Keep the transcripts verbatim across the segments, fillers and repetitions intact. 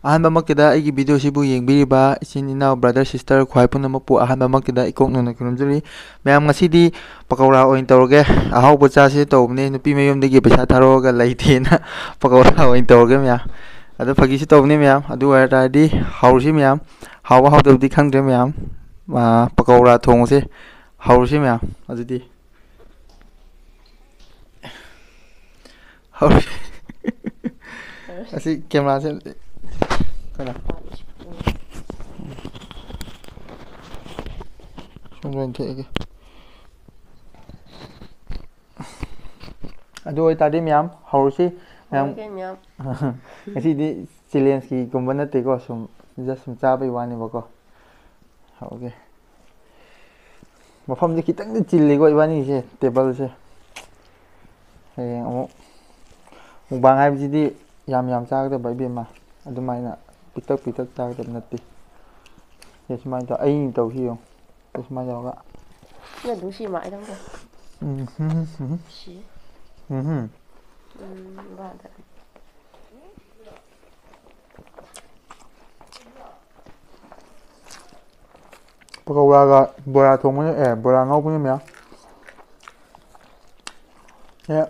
ꯑꯍꯥꯟꯕꯃꯛꯇꯗ ꯑꯩꯒꯤ ꯚꯤꯗꯤꯑꯣꯁꯤꯕꯨ ꯌꯦꯡꯕꯤꯔꯤꯕ ꯏꯆꯤꯟ ꯏꯅꯥꯎ, ꯕ꯭ꯔꯗꯔ, ꯁꯤꯁꯇꯔ, ꯈ꯭ꯋꯥꯏ ꯄꯨꯝꯅꯃꯛꯄꯨ ꯑꯍꯥꯟꯕꯃꯛꯇꯗ ꯏꯀꯣꯛ ꯅꯧꯅ ꯈꯨꯔꯨꯝꯖꯔꯤ꯫ ꯃꯌꯥꯝ, ꯉꯁꯤꯗꯤ ꯄꯀꯧꯔꯥ ꯑꯣꯏꯅ ꯇꯧꯔꯒꯦ, ꯑꯍꯥꯎꯕ ꯆꯥꯁꯦ ꯇꯧꯕꯅꯦ꯫ ꯅꯨꯄꯤ ꯃꯌꯨꯝꯗꯒꯤ ꯄꯩꯁꯥ ꯊꯥꯔꯛꯑꯒ ꯂꯩꯇꯦꯅ ꯄꯀꯧꯔꯥ ꯑꯣꯏꯅ ꯇꯧꯔꯒꯦ ꯃꯌꯥꯝ꯫ ꯑꯗꯣ ꯐꯥꯒꯤꯁꯨ ꯇꯧꯕꯅꯦ ꯃꯌꯥꯝ꯫ ꯑꯗꯨ ꯑꯣꯏꯔ ꯇꯥꯔꯗꯤ ꯍꯧꯔꯁꯤ ꯃꯌꯥꯝ꯫ ꯍꯥꯎꯕ ꯍꯥꯎꯇꯕꯗꯤ ꯈꯪꯗ꯭ꯔꯦ ꯃꯌꯥꯝ꯫ ꯑꯥ, ꯄꯀꯧꯔꯥ ꯊꯣꯡꯕꯁꯦ ꯍꯧꯔꯁꯤ ꯃꯌꯥꯝ꯫ ꯑꯗꯨꯗꯤ ꯍꯧꯔꯁꯤ꯫ ꯑꯁꯤ ꯀꯦꯃꯦꯔꯥꯁꯦ ꯀꯩꯅꯣ? ꯁꯣꯝꯗ ꯑꯣꯏꯅ ꯊꯦꯛꯑꯒꯦ꯫ ꯑꯗꯨ ꯑꯣꯏꯇꯥꯔꯗꯤ ꯃꯌꯥꯝ ꯍꯧꯔꯁꯤ꯫ ꯃꯌꯥꯝ, ꯍꯧꯔꯒꯦ ꯃꯌꯥꯝ꯫ ꯉꯁꯤꯗꯤ ꯆꯦꯂꯦꯟꯖꯀꯤꯒꯨꯝꯕ ꯅꯠꯇꯦꯀꯣ, ꯁꯨꯝ, just ꯁꯨꯝ ꯆꯥꯕꯩ ꯋꯥꯅꯦꯕꯀꯣ꯫ ꯍꯧꯔꯒꯦ꯫ ꯃꯐꯝꯁꯦ ꯈꯤꯇꯪꯗꯤ ꯆꯤꯜꯂꯤꯀꯣ ꯏꯕꯥꯅꯤꯁꯦ, ꯇꯦꯕꯜꯁꯦ꯫ ꯍꯌꯦꯡ ꯑꯃꯨꯛ ꯃꯨꯛꯕꯥꯡ ꯍꯥꯏꯕꯁꯤꯗꯤ ꯌꯥꯝ ꯌꯥꯝ ꯆꯥꯒꯗꯕ ꯏꯕꯦꯝꯃ, ꯑꯗꯨꯃꯥꯏꯅ ꯄꯤꯛꯇꯛ ꯄꯤꯛꯇꯛ ꯆꯥꯒꯗꯕ ꯅꯠꯇꯦ꯫ ꯁꯦ ꯁꯨꯃꯥꯏꯅ ꯇꯧ, ꯑꯩꯅ ꯇꯧꯁꯤ ꯌꯦꯡꯉꯨ꯫ ꯁꯦ ꯁꯨꯃꯥꯏꯅ ꯇꯧꯔꯒ꯫ 那东西嘛，哎，等等， ꯎꯝ, ꯎꯝ, ꯎꯝ, 洗。 ꯎꯝ, ꯎꯝ꯫ 嗯，忘了。 ꯄꯀꯧꯔꯥꯒ ꯕꯣꯔꯥ ꯊꯣꯡꯕꯅ, ꯑꯦ, ꯕꯣꯔꯥ ꯉꯧꯕꯅ ꯃꯌꯥꯝ꯫ ꯑꯦ꯫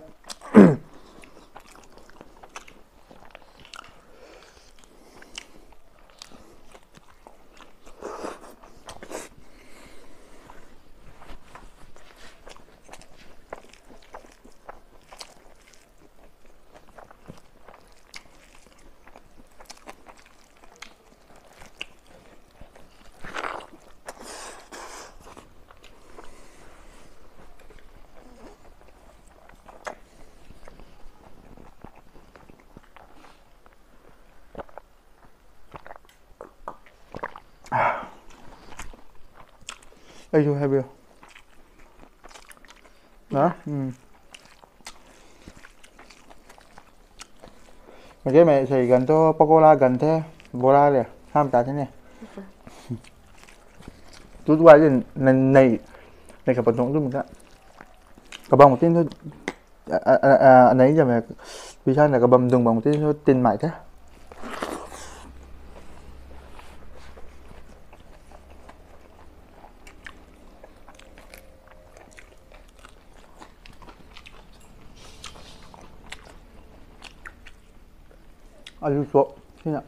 ꯑꯩꯁꯨ ꯍꯥꯏꯕꯤꯌꯨ꯫ ꯍꯥ? ꯎꯝ꯫ ꯃꯩꯇꯩ ꯃꯌꯦꯛ ꯏꯁꯩ ꯒꯟꯊꯣ ꯄꯀꯣꯔꯥ ꯒꯟꯊꯦ ꯕꯣꯔꯥ ꯂꯦ ꯁꯥꯝ ꯇꯥꯁꯤꯅꯦ꯫ ꯇꯨ ꯇꯨ ꯍꯥꯏꯁꯦ ꯅꯩ ꯅꯩ ꯈꯠꯄ ꯊꯣꯡ ꯑꯗꯨꯝꯗ ꯀꯕꯥꯡ ꯃꯇꯦꯟꯗ ꯑ ꯑ ꯑ ꯑꯅꯩ ꯖꯃꯦ ꯄꯤꯁꯥꯅ ꯀꯕꯝ ꯗꯨꯡꯕ ꯃꯇꯦꯟꯗ ꯇꯤꯟ ꯃꯥꯏꯊꯦ꯫ ꯑꯂꯨ ꯆꯣꯞ ꯁꯤꯅ꯫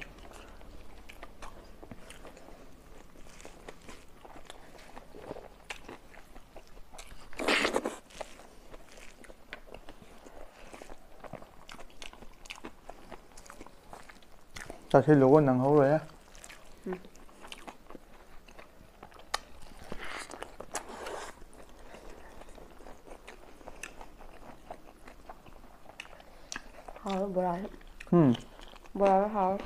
ꯆꯥꯁꯤꯜꯂꯨꯀꯣ, ꯅꯪꯍꯧꯔꯣꯏꯍꯦ꯫ ꯎꯝ꯫ ꯍꯥꯎꯋꯦ ꯕꯣꯔꯥꯁꯦ꯫ ꯎꯝ꯫ ꯕꯣꯔꯥꯁꯦ ꯍꯥꯎꯋꯦ꯫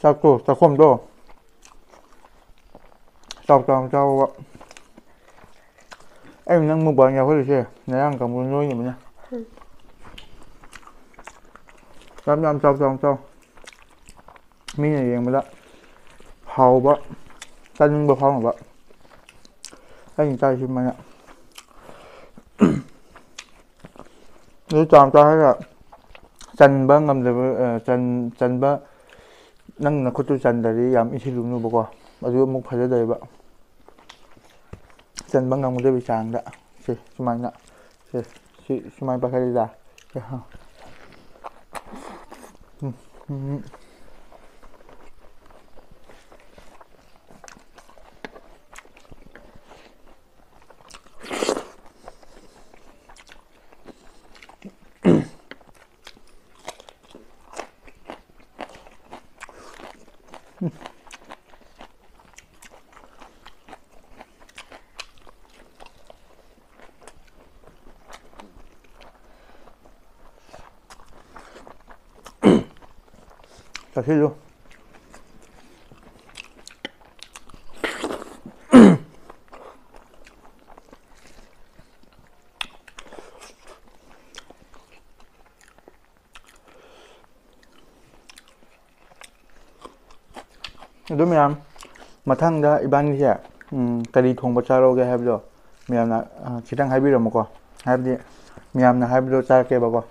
ꯆꯥꯛꯇꯣ, ꯆꯥꯛꯈꯣꯝꯗꯣ ꯆꯥꯎ ꯆꯥꯎꯅ ꯆꯥꯎꯕ꯫ ꯑꯩ ꯅꯪ ꯃꯨꯛꯕꯥꯡ ꯌꯥꯎꯍꯜꯂꯤꯁꯦ ꯅꯌꯥꯡ ꯀꯪꯕ ꯅꯣꯏꯅꯕꯅꯦ꯫ ꯌꯥꯝ ꯌꯥꯝ ꯆꯥꯎ ꯆꯥꯎ ꯆꯥꯎ꯫ ꯃꯤꯅ ꯌꯦꯡꯕꯗ ꯍꯥꯎꯕ, ꯆꯥꯅꯤꯡꯕ ꯐꯥꯎꯅꯕ ꯑꯩꯅ ꯆꯥꯔꯤꯁꯤ ꯃꯥꯏꯅ꯫ ꯑꯗꯨ ꯆꯥꯎ ꯆꯥꯎ ꯍꯥꯏꯔꯒ ꯆꯟꯕ ꯉꯝꯗꯕ, ꯑ, ꯆꯟ-, ꯆꯟꯕ, ꯅꯪ ꯅꯈꯨꯠꯇꯨ ꯆꯟꯗ꯭ꯔꯗꯤ ꯌꯥꯝ ꯏꯟꯁꯤꯜꯂꯨꯅꯨꯕꯀꯣ, ꯑꯗꯨ ꯑꯃꯨꯛ ꯐꯖꯗꯣꯏꯕ꯫ ꯆꯟꯕ ꯉꯝꯒꯗꯕꯒꯤ ꯆꯥꯡꯗ ꯁꯦ ꯁꯨꯃꯥꯏꯅ, ꯁꯦ ꯁꯤ ꯁꯨꯃꯥꯏꯅ ꯄꯥꯏꯈꯠꯂꯤꯗ꯫ ꯁꯦ, ꯍꯥ꯫ ꯎꯝ, ꯎꯝ꯫ ꯆꯥꯁꯤꯜꯂꯨ꯫ ꯑꯗꯨ ꯃꯌꯥꯝ, ꯃꯊꯪꯗ ꯏꯕꯥꯅꯤꯁꯦ, ꯎꯝ, ꯀꯔꯤ ꯊꯣꯡꯕ ꯆꯥꯔꯛꯑꯣꯒꯦ ꯍꯥꯏꯕꯗꯣ ꯃꯌꯥꯝꯅ, ꯑ, ꯈꯤꯇꯪ ꯍꯥꯏꯕꯤꯔꯝꯃꯨꯀꯣ꯫ ꯍꯥꯏꯕꯗꯤ ꯃꯌꯥꯝꯅ ꯍꯥꯏꯕꯗꯣ ꯆꯥꯔꯛꯀꯦꯕꯀꯣ꯫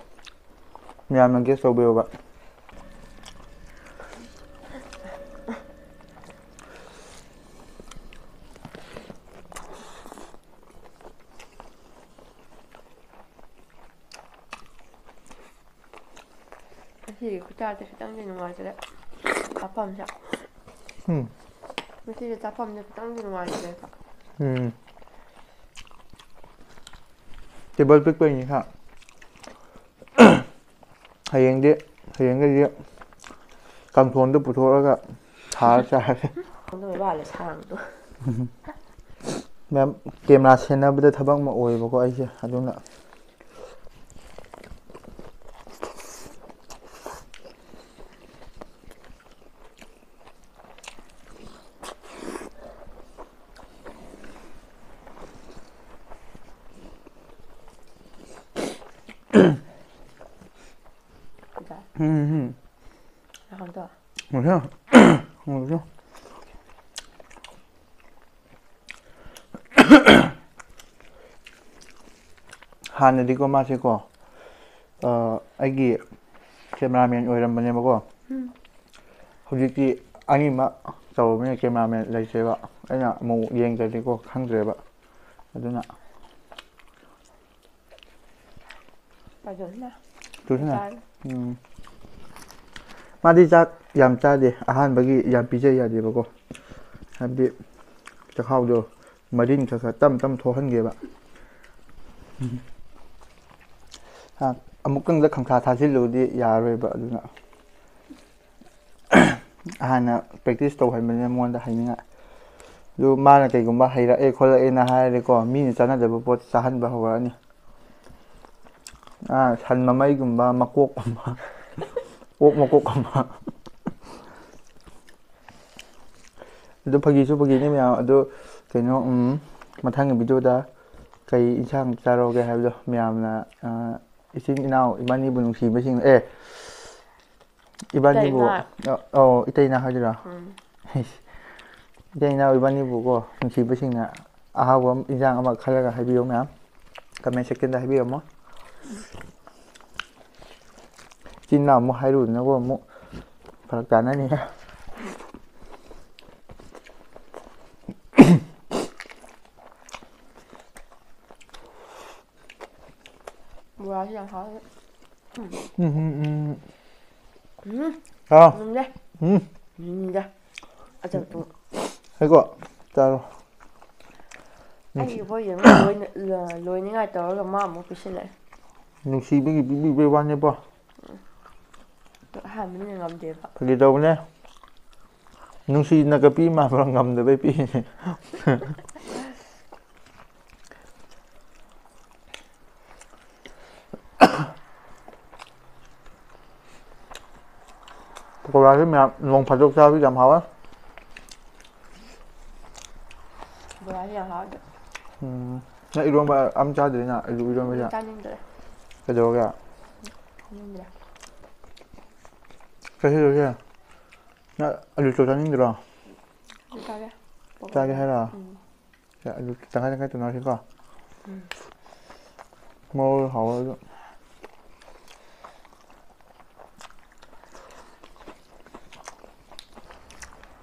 ꯃꯌꯥꯝꯅ ꯒꯦꯁ ꯇꯧꯕꯤꯌꯣꯕ꯫ ꯉꯁꯤꯒꯤ ꯈꯨꯆꯥꯁꯦ ꯈꯤꯇꯪꯗꯤ ꯅꯨꯡꯉꯥꯏꯇ꯭ꯔꯦ꯫ ꯆꯥꯐꯝꯁꯦ꯫ ꯎꯝ꯫ ꯉꯁꯤꯒꯤ ꯆꯥꯐꯝꯁꯦ ꯈꯤꯇꯪꯗꯤ ꯅꯨꯡꯉꯥꯏꯇ꯭ꯔꯦꯕ꯫ ꯎꯝ꯫ ꯇꯦꯕꯜ ꯄꯤꯛꯄꯩꯅꯤ ꯍꯥ꯫ ꯍꯌꯦꯡꯗꯤ, ꯍꯌꯦꯡꯗꯩꯗꯤ ꯀꯥꯡꯊꯣꯟꯗꯨ ꯄꯨꯊꯣꯛꯑꯒ ꯊꯥꯔ ꯆꯥꯔꯒꯦ꯫ ꯑꯗꯨ ꯑꯣꯏꯕ ꯃꯥꯜꯂꯦ ꯁꯥꯡꯗꯣ꯫ ꯃꯦꯝ, ꯀꯦꯃꯦꯔꯥ ꯁꯦꯟꯅꯕꯗ ꯊꯕꯛ ꯑꯃ ꯑꯣꯏꯌꯦꯕꯀꯣ ꯑꯩꯁꯦ, ꯑꯗꯨꯅ꯫ ꯎꯝ, ꯎꯝ꯫ ꯍꯥꯎꯗꯣ꯫ ꯉꯁꯤ, ꯉꯁꯤ꯫ ꯍꯥꯟꯅꯗꯤꯀꯣ ꯃꯥꯁꯦꯀꯣ, ꯑ, ꯑꯩꯒꯤ ꯀꯦꯃꯦꯔꯥꯃꯦꯟ ꯑꯣꯏꯔꯝꯕꯅꯦꯕꯀꯣ꯫ ꯎꯝ꯫ ꯍꯧꯖꯤꯛꯇꯤ ꯑꯅꯤꯃꯛ ꯇꯧꯔꯕꯅꯤꯅ ꯀꯦꯃꯦꯔꯥꯃꯦꯟ ꯂꯩꯇ꯭ꯔꯦꯕ꯫ ꯑꯩꯅ ꯑꯃꯨꯛ ꯌꯦꯡꯗ꯭ꯔꯗꯤꯀꯣ ꯈꯪꯗ꯭ꯔꯦꯕ꯫ ꯑꯗꯨꯅ ꯄꯥꯏꯖꯣꯟꯅ꯫ ꯇꯨꯁꯤꯅ? ꯆꯥꯔꯦ꯫ ꯎꯝ꯫ ꯃꯥꯗꯤ ꯆꯥꯛ ꯌꯥꯝ ꯆꯥꯗꯦ꯫ ꯑꯍꯥꯟꯕꯒꯤ ꯌꯥꯝ ꯄꯤꯖ ꯌꯥꯗꯦꯕꯀꯣ꯫ ꯍꯥꯏꯕꯗꯤ ꯆꯈꯥꯎꯗꯣ ꯃꯔꯤꯟ ꯈꯔ ꯈꯔ ꯇꯞ ꯇꯞ ꯊꯣꯛꯍꯟꯒꯦꯕ꯫ ꯑ, ꯑꯃꯨꯛꯇꯪꯗ ꯈꯪꯊꯥ ꯊꯥꯖꯤꯜꯂꯨꯔꯗꯤ ꯌꯥꯔꯔꯣꯏꯕ꯫ ꯑꯗꯨꯅ ꯍꯥꯟꯅ ꯄ꯭ꯔꯦꯛꯇꯤꯁ ꯇꯧꯍꯟꯕꯅꯤꯅ ꯃꯉꯣꯟꯗ ꯍꯩꯅꯤꯡꯉꯥꯏ꯫ ꯑꯗꯨ ꯃꯥꯅ ꯀꯩꯒꯨꯝꯕ ꯍꯩꯔꯛꯑꯦ ꯈꯣꯠꯂꯛꯑꯦꯅ ꯍꯥꯏꯔꯗꯤꯀꯣ, ꯃꯤꯅ ꯆꯥꯟꯅꯗꯕ ꯄꯣꯠ ꯆꯥꯍꯟꯕ ꯍꯧꯔꯛꯑꯅꯤ꯫ ꯑꯥ, ꯁꯟ ꯃꯃꯩꯒꯨꯝꯕ, ꯃꯀꯣꯛꯀꯨꯝꯕ, ꯑꯣꯛ ꯃꯀꯣꯛꯀꯨꯝꯕ꯫ ꯑꯗꯨ ꯐꯥꯒꯤꯁꯨ ꯐꯥꯒꯤꯅꯤ ꯃꯌꯥꯝ꯫ ꯑꯗꯨ ꯀꯩꯅꯣ, ꯎꯝ, ꯃꯊꯪꯒꯤ ꯚꯤꯗꯤꯑꯣꯗ ꯀꯩ ꯏꯟꯁꯥꯡ ꯆꯥꯔꯧꯒꯦ ꯍꯥꯏꯕꯗꯣ ꯃꯌꯥꯝꯅ, ꯑ, ꯏꯆꯤꯟ ꯏꯅꯥꯎ ꯏꯕꯥꯅꯤꯕꯨ ꯅꯨꯡꯁꯤꯕꯁꯤꯡ, ꯑꯦ, ꯏꯕꯥꯅꯤꯕꯨ, ꯏꯇꯩꯅ꯫ ꯑ-, ꯑꯧ, ꯏꯇꯩꯅ ꯍꯥꯏꯗꯣꯏꯔꯣ? ꯎꯝ꯫ ꯏꯇꯩ ꯏꯅꯥꯎ ꯏꯕꯥꯅꯤꯕꯨꯀꯣ ꯅꯨꯡꯁꯤꯕꯁꯤꯡꯅ ꯑꯍꯥꯎꯕ ꯑꯃ, ꯏꯟꯁꯥꯡ ꯑꯃ ꯈꯜꯂꯒ ꯍꯥꯏꯕꯤꯌꯨ ꯃꯌꯥꯝ꯫ ꯀꯃꯦꯟ ꯁꯦꯛꯁꯟꯗ ꯍꯥꯏꯕꯤꯔꯝꯃꯣ꯫ ꯏꯆꯤꯟ ꯏꯅꯥꯎ ꯑꯃꯨꯛ ꯍꯥꯏꯔꯨꯗꯅꯀꯣ ꯑꯃꯨꯛ ꯐꯔꯛ ꯇꯥꯅꯅꯤ꯫ ꯕꯣꯔꯥꯁꯤ ꯌꯥꯝ ꯍꯥꯎꯋꯦ꯫ ꯎꯝ, ꯎꯝ, ꯎꯝ꯫ ꯎꯝ꯫ ꯑꯥ꯫ ꯃꯨꯟꯗꯦ꯫ ꯎꯝ꯫ ꯃꯨꯟꯗꯦ꯫ ꯑꯆꯧꯕꯗꯨ꯫ ꯍꯩꯀꯣ? ꯆꯥꯔꯣ꯫ ꯅꯨꯡꯁꯤ- ꯑꯩꯒꯤ ꯕꯣꯏ ꯌꯦꯡꯉꯣ, ꯂꯣꯏꯅ-, ꯂ-, ꯂꯣꯏꯅꯤꯡꯉꯥꯏ ꯇꯧꯔꯒ ꯃꯥ ꯑꯃꯨꯛ ꯄꯤꯁꯤꯜꯂꯛꯑꯦ꯫ ꯅꯨꯡꯁꯤꯕꯒꯤ ꯄꯤꯕꯤꯕꯩ ꯋꯥꯅꯦꯕꯣ꯫ ꯑꯍꯥꯟꯕꯅꯤꯅ ꯉꯝꯗꯦꯕ꯫ ꯐꯥꯒꯤ ꯇꯧꯕꯅꯦ꯫ ꯅꯨꯡꯁꯤꯅꯒ ꯄꯤ ꯃꯥꯟꯕ꯭ꯔꯣ ꯉꯝꯗꯕꯩ ꯄꯤꯔꯤꯅꯦ꯫ ꯄꯀꯣꯔꯥꯁꯦ ꯃꯌꯥꯝ ꯅꯣꯡ ꯐꯥꯗꯣꯛ ꯆꯥꯕꯗꯤ ꯌꯥꯝ ꯍꯥꯎꯋꯦ꯫ ꯕꯣꯔꯥꯁꯦ ꯌꯥꯝ ꯍꯥꯎꯋꯦ꯫ ꯎꯝ꯫ ꯅꯪ ꯏꯔꯣꯟꯕ ꯑꯝ ꯆꯥꯗ꯭ꯔꯤꯅ? ꯑꯂꯨ ꯏꯔꯣꯟꯕꯁꯦ? ꯎꯝ, ꯆꯥꯅꯤꯡꯗ꯭ꯔꯦ꯫ ꯀꯩꯗꯧꯔꯒꯦ? ꯆꯥꯅꯤꯡꯗ꯭ꯔꯦ꯫ ꯆꯠꯁꯤ, ꯆꯠꯁꯤ꯫ ꯅꯪ ꯑꯂꯨ ꯆꯣꯞ ꯆꯥꯅꯤꯡꯗ꯭ꯔꯣ? ꯑꯗꯨ ꯆꯥꯒꯦ꯫ ꯆꯥꯒꯦ ꯍꯥꯏꯔꯣ? ꯎꯝ꯫ ꯁꯦ, ꯑꯂꯨ ꯇꯪꯈꯥꯏ ꯇꯪꯈꯥꯏ ꯇꯧꯅꯔꯁꯤꯀꯣ꯫ ꯎꯝ꯫ ꯃꯔꯣꯏ ꯍꯥꯎꯋꯦ ꯑꯗꯨ꯫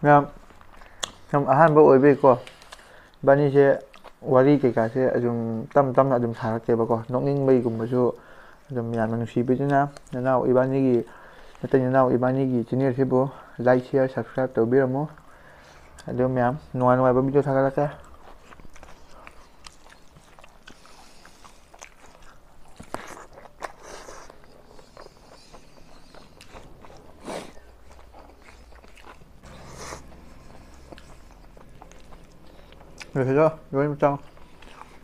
ꯃꯌꯥꯝ, ꯌꯥꯝ ꯑꯍꯥꯟꯕ ꯑꯣꯏꯕꯩꯀꯣ, ꯏꯕꯥꯅꯤꯁꯦ ꯋꯥꯔꯤ ꯀꯩꯀꯥꯁꯦ ꯑꯗꯨꯝ ꯇꯞ ꯇꯞꯅ ꯑꯗꯨꯝ ꯁꯥꯔꯛꯀꯦꯕꯀꯣ꯫ ꯅꯣꯛꯅꯤꯡꯕꯒꯤꯒꯨꯝꯕꯁꯨ ꯑꯗꯨꯝ ꯌꯥꯝꯅ ꯅꯨꯡꯁꯤꯕꯤꯗꯨꯅ ꯅꯅꯥꯎ ꯏꯕꯥꯅꯤꯒꯤ, ꯅꯇꯩ ꯅꯅꯥꯎ ꯏꯕꯥꯅꯤꯒꯤ channel ꯁꯤꯕꯨ like, share, subscribe ꯇꯧꯕꯤꯔꯝꯃꯨ꯫ ꯑꯗꯨ ꯃꯌꯥꯝ ꯅꯨꯡꯉꯥꯏ ꯅꯨꯡꯉꯥꯏꯕ video ꯊꯥꯒꯠꯂꯛꯀꯦ꯫ ꯂꯣꯏꯁꯤꯜꯂꯣ, ꯂꯣꯏꯅ ꯆꯥꯎ꯫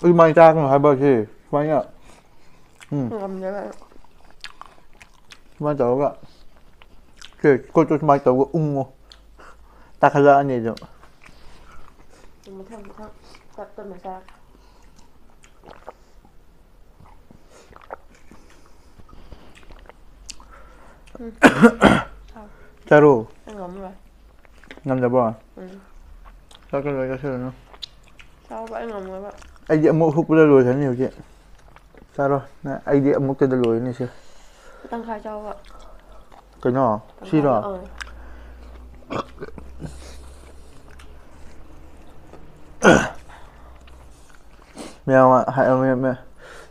ꯑꯗꯨꯃꯥꯏꯅ ꯆꯥꯒꯅꯨ ꯍꯥꯏꯕ ꯁꯤ, ꯁꯨꯃꯥꯏꯅ꯫ ꯎꯝ꯫ ꯉꯝꯗꯦꯕ꯫ ꯁꯨꯃꯥꯏꯅ ꯇꯧꯔꯒ, ꯁꯦ, ꯈꯨꯠꯇꯣ ꯁꯨꯃꯥꯏꯅ ꯇꯧꯔꯒ ꯎꯪꯉꯣ꯫ ꯇꯥꯈꯠꯂꯛꯑꯅꯤ ꯑꯗꯨꯝ꯫ ꯃꯊꯪ ꯃꯊꯪ ꯇꯞ ꯇꯞꯅ ꯆꯥꯔꯛꯀꯦ꯫ ꯆꯥꯔꯣ꯫ ꯑꯩ ꯉꯝꯃꯔꯣꯏ꯫ ꯉꯝꯗꯕ꯭ꯔꯣ? ꯎꯝ꯫ ꯆꯥꯛꯇꯣ ꯂꯣꯏ ꯆꯥꯁꯤꯜꯂꯨꯅꯨ꯫ ꯆꯥꯎꯕ ꯑꯩ ꯉꯝꯃꯣꯏꯕ꯫ ꯑꯩꯗꯤ ꯑꯃꯨꯛ ꯍꯨꯛꯄꯗ ꯂꯣꯏꯈ꯭ꯔꯅꯤ ꯍꯧꯖꯤꯛ꯫ ꯆꯥꯔꯣ꯫ ꯅ-, ꯑꯩꯗꯤ ꯑꯃꯨꯛꯇꯗ ꯂꯣꯏꯔꯅꯤ ꯁꯦ꯫ ꯇꯪꯈꯥꯏ ꯆꯥꯎꯕ꯫ ꯀꯩꯅꯣ? ꯇꯪꯈꯥꯏ ꯁꯤꯔꯣ? ꯑꯪ꯫ ꯃꯌꯥꯝ ꯍ-, ꯃꯌꯥꯝ,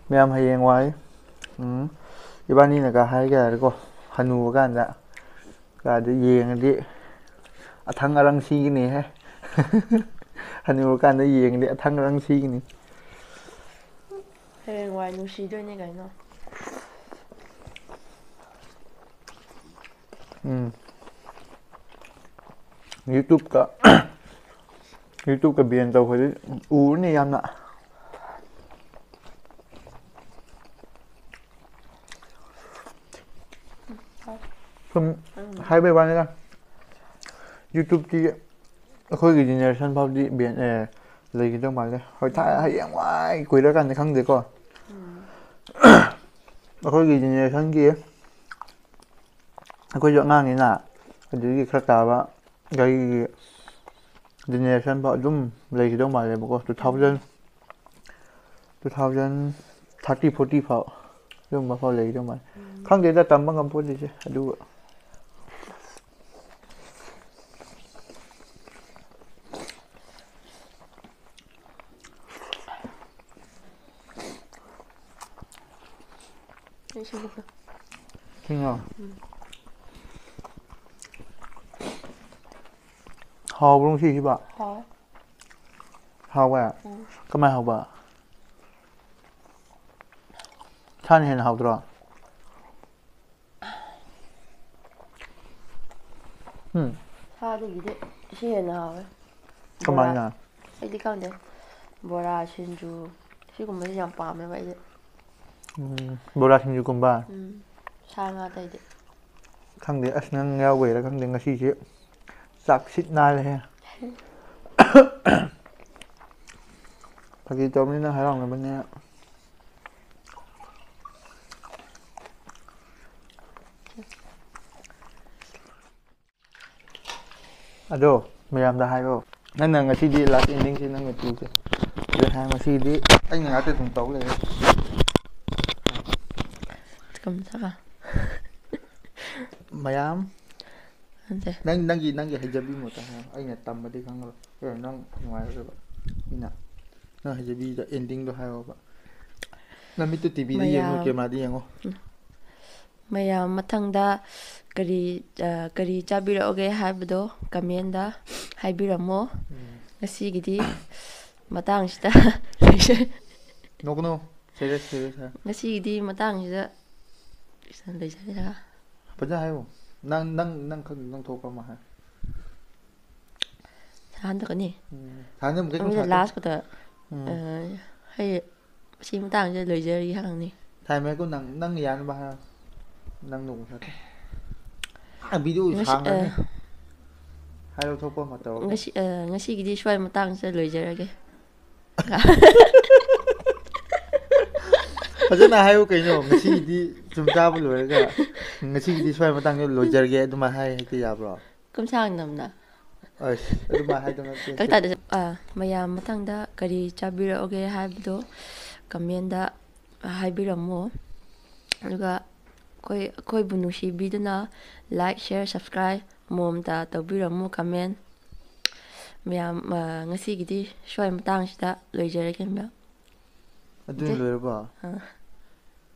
ꯃꯌꯥꯝ ꯍꯌꯦꯡ ꯋꯥꯏ, ꯎꯝ, ꯏꯕꯥꯅꯤꯅꯒ ꯍꯥꯏꯒꯦ ꯍꯥꯏꯔꯦꯀꯣ, ꯍꯅꯨꯕ ꯀꯥꯟꯗ꯫ ꯀꯥꯏꯗ ꯌꯦꯡꯉꯗꯤ ꯑꯊꯪ ꯑꯔꯪ ꯁꯤꯒꯅꯤꯍꯦ꯫ ꯍꯅꯨꯔꯀꯥꯟꯗ ꯌꯦꯡꯉꯗꯤ ꯑꯊꯪ ꯑꯔꯪ ꯁꯤꯒꯅꯤ꯫ ꯍꯌꯦꯡꯋꯥꯏ ꯅꯨꯡꯁꯤꯗꯣꯏꯅꯦ ꯀꯩꯅꯣ꯫ ꯎꯝ꯫ YouTube-ꯀ, YouTube-ꯀ ban ꯇꯧꯈ꯭ꯔꯗꯤ ꯎꯔꯅꯤ ꯌꯥꯝꯅ꯫ ꯁꯨꯝ ꯎꯝ꯫ ꯍꯥꯏꯕꯩ ꯋꯥꯅꯤꯗ꯫ YouTube-ꯇꯤ ꯑꯩꯈꯣꯏꯒꯤ generation ꯐꯥꯎꯗꯤ ban, ꯑꯦ, ꯂꯩꯈꯤꯗꯧ ꯃꯥꯜꯂꯦ꯫ ꯍꯣꯏ, ꯊꯥ-, ꯎꯝ꯫ ꯍꯌꯦꯡꯋꯥꯏ ꯀꯨꯏꯔꯀꯥꯟꯗ ꯈꯪꯗꯦꯀꯣ꯫ ꯎꯝ꯫ ꯑꯩꯈꯣꯏꯒꯤ generation-ꯒꯤ, ꯑꯩꯈꯣꯏꯁꯨ ꯑꯉꯥꯡꯅꯤꯅ, ꯑꯗꯨꯗꯒꯤ ꯈꯔ ꯇꯥꯕ ꯒꯥꯔꯤꯒꯤ generation ꯐꯥꯎ ꯑꯗꯨꯝ ꯂꯩꯈꯤꯗꯧ ꯃꯥꯜꯂꯦꯕꯀꯣ, two thousand, ꯎꯝ꯫ Two thousand thirty, forty ꯐꯥꯎ, ꯑꯗꯨꯒꯨꯝꯕ ꯐꯥꯎ ꯂꯩꯈꯤꯗꯧ ꯃꯥꯜꯂꯦ꯫ ꯎꯝ꯫ ꯈꯪꯗꯦꯗ, ꯇꯝꯕ ꯉꯝꯄꯣꯠꯇꯦꯁꯦ, ꯑꯗꯨꯒ꯫ ꯑꯩ ꯁꯤꯡꯖꯨ꯫ ꯁꯤꯡꯉꯣ? ꯎꯝ꯫ ꯍꯥꯎꯕ꯭ꯔꯣ ꯉꯁꯤꯁꯤꯕꯣ? ꯍꯥꯎꯋꯦ꯫ ꯍꯥꯎꯋꯦ? ꯎꯝ꯫ ꯀꯃꯥꯏ ꯍꯥꯎꯕ? ꯁꯥꯅ ꯍꯦꯟꯅ ꯍꯥꯎꯗ꯭ꯔꯣ? ꯎꯝ꯫ ꯁꯥꯗꯒꯤꯗꯤ ꯁꯤ ꯍꯦꯟꯅ ꯍꯥꯎꯋꯦ꯫ ꯀꯃꯥꯏꯅ? ꯕꯣꯔꯥ꯫ ꯑꯩꯗꯤ ꯈꯪꯗꯦ꯫ ꯕꯣꯔꯥ, ꯁꯤꯡꯖꯨ, ꯁꯤꯒꯨꯝꯕꯁꯤ ꯌꯥꯝ ꯄꯥꯝꯃꯦꯕ ꯑꯩꯗꯤ꯫ ꯎꯝ, ꯕꯣꯔꯥ, ꯁꯤꯡꯖꯨꯒꯨꯝꯕ? ꯎꯝ, ꯁꯥ ꯉꯥ ꯑꯇꯩꯗꯤ꯫ ꯈꯪꯗꯦ, ꯑꯁ, ꯅꯪ ꯌꯥꯎꯕꯩꯔꯥ ꯈꯪꯗꯦ, ꯉꯁꯤꯁꯦ ꯆꯥꯛ ꯁꯤꯠ ꯅꯥꯜꯂꯦꯍꯦ꯫ ꯐꯥꯒꯤ ꯇꯧꯕꯅꯤꯅ ꯍꯔꯥꯎꯅꯕꯅꯦ꯫ ꯑꯗꯣ ꯃꯌꯥꯝꯗ ꯍꯥꯏꯔꯣ, ꯅꯪꯅ ꯉꯁꯤꯗꯤ last endingꯁꯦ ꯅꯪꯅ ꯄꯤꯒꯦ꯫ ꯑꯗꯨ ꯍꯥꯏ, ꯉꯁꯤꯗꯤ ꯑꯩꯅ ꯉꯥꯛꯇ ꯑꯗꯨꯝ ꯇꯧ ꯂꯩꯔꯦ꯫ ꯀꯝ ꯆꯥ? ꯃꯌꯥꯝ, ꯅꯠꯇꯦ꯫ ꯅꯪ, ꯅꯪꯒꯤ, ꯅꯪꯒꯤ ꯍꯩꯖꯕꯤ ꯃꯣꯠꯇ ꯍꯥꯏꯌꯣ꯫ ꯑꯩꯅ ꯇꯝꯕꯗꯤ ꯈꯪꯉꯔꯣꯏ꯫ ꯑꯦ, ꯅꯪ ꯅꯨꯡꯉꯥꯏꯔꯣꯏꯕ꯫ ꯑꯩꯅ ꯅꯪ ꯍꯩꯖꯕꯤꯗ endingꯗꯣ ꯍꯥꯏꯌꯣꯕ꯫ ꯅꯃꯤꯠꯇꯨ TVꯗ ꯌꯦꯡꯉꯨ, ꯃꯌꯥꯝ꯫ Cameraꯗ ꯌꯦꯡꯉꯨ꯫ ꯎꯝ꯫ ꯃꯌꯥꯝ ꯃꯊꯪꯗ ꯀꯔꯤ, ꯑ, ꯀꯔꯤ ꯆꯥꯕꯤꯔꯛꯑꯣꯒꯦ ꯍꯥꯏꯕꯗꯣ commentꯗ ꯍꯥꯏꯕꯤꯔꯝꯃꯣ꯫ ꯎꯝ꯫ ꯉꯁꯤꯒꯤꯗꯤ ꯃꯇꯥꯡꯁꯤꯗ ꯅꯣꯛꯀꯅꯨ꯫ Serious, serious ꯍꯥꯏ꯫ ꯉꯁꯤꯒꯤꯗꯤ ꯃꯇꯥꯡꯁꯤꯗ ꯂꯣꯏꯁꯤꯜꯂꯁꯤꯔꯥ? ꯐꯖꯅ ꯍꯥꯏꯌꯨ꯫ ꯅꯪ, ꯅꯪ, ꯅꯪ ꯈꯪ-, ꯅꯪ ꯊꯣꯛꯄ ꯑꯃ ꯍꯥꯏ꯫ ꯍꯟꯗꯛꯀꯅꯤ꯫ ꯎꯝ꯫ ꯍꯟꯗꯛ ꯑꯃꯨꯛ ꯀꯩꯅꯣ ꯑꯗꯨꯗ ꯁꯥꯗꯣꯏ-, last ꯈꯛꯇ, ꯎꯝ꯫ ꯑ, ꯍꯌꯦ-, ꯁꯤ ꯃꯇꯥꯡꯁꯤꯗ ꯂꯣꯏꯖꯔꯒꯦ ꯍꯥꯏꯔꯝꯅꯤ꯫ ꯊꯥꯏꯃꯦꯀꯣ, ꯅꯪ, ꯅꯪ ꯌꯥꯅꯕ ꯍꯥꯏꯔꯣ꯫ ꯅꯪ ꯅꯣꯡꯃ ꯁꯥꯗꯣꯏ-, ꯑ, video ꯉꯁꯤ, ꯁꯥꯡꯉꯅꯤ꯫ ꯑ, ꯍꯥꯏꯔꯣ, ꯊꯣꯛꯄ ꯑꯃ ꯇꯧꯔꯣ꯫ ꯉꯁꯤ, ꯑ, ꯉꯁꯤꯒꯤꯗꯤ ꯁ꯭ꯋꯥꯏ ꯃꯇꯥꯡꯁꯤꯗ ꯂꯣꯏꯖꯔꯒꯦ꯫ ꯐꯖꯅ ꯍꯥꯏꯌꯨ ꯀꯩꯅꯣ, ꯉꯁꯤꯒꯤꯗꯤ ꯆꯨꯝ ꯆꯥꯕ ꯂꯣꯏꯔꯒ, "ꯉꯁꯤꯒꯤꯗꯤ ꯁ꯭ꯋꯥꯏ ꯃꯇꯥꯡꯗ ꯂꯣꯏꯖꯔꯒꯦ" ꯑꯗꯨꯃꯥꯏꯅ ꯍꯥꯏ ꯍꯦꯛꯇ ꯌꯥꯕ꯭ꯔꯣ? ꯀꯝꯁꯥꯡ ꯅꯝꯅ꯫ ꯑꯁ, ꯑꯗꯨꯃꯥꯏꯅ ꯍꯥꯏꯗꯧ ꯅꯠꯇꯦ꯫ ꯀꯛꯇꯥꯗ, ꯑ, ꯃꯌꯥꯝ ꯃꯊꯪꯗ ꯀꯔꯤ ꯆꯥꯕꯤꯔꯛꯑꯣꯒꯦ ꯍꯥꯏꯕꯗꯣ commentꯗ ꯍꯥꯏꯕꯤꯔꯝꯃꯣ꯫ ꯑꯗꯨꯒ ꯑꯩꯈꯣꯏ, ꯑꯩꯈꯣꯏꯕꯨ ꯅꯨꯡꯁꯤꯕꯤꯗꯨꯅ like, share, subscribe ꯑꯃꯃꯝꯇ ꯇꯧꯕꯤꯔꯝꯃꯨ, comment꯫ ꯃꯌꯥꯝ, ꯑ, ꯉꯁꯤꯒꯤꯗꯤ ꯁ꯭ꯋꯥꯏ ꯃꯇꯥꯡꯁꯤꯗ ꯂꯣꯏꯖꯔꯒꯦ, ꯃꯌꯥꯝ꯫ ꯑꯗꯨꯅ ꯂꯣꯏꯔꯕꯣ? ꯑꯥ꯫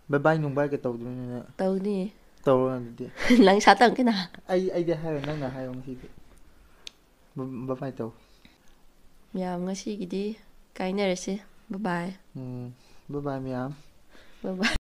Bye bye ꯅꯨꯡ bye ꯀ ꯇꯧꯗ꯭ꯔꯣꯅꯦ ꯅꯪ? ꯇꯧꯅꯤ꯫ ꯇꯧꯔꯣ ꯑꯗꯨꯗꯤ꯫ ꯅꯪ ꯁꯥ ꯇꯧ ꯀꯩꯅꯣ? ꯑꯩ, ꯑꯩꯗꯤ ꯍꯥꯏꯔꯣꯏ, ꯅꯪꯅ ꯍꯥꯏꯌꯣ ꯉꯁꯤꯗꯤ꯫ ꯕ-, bye bye ꯇꯧ꯫ ꯃꯌꯥꯝ ꯉꯁꯤꯒꯤꯗꯤ ꯀꯥꯏꯅꯔꯁꯤ꯫ Bye bye꯫ ꯎꯝ, bye bye ꯃꯌꯥꯝ꯫ Bye bye꯫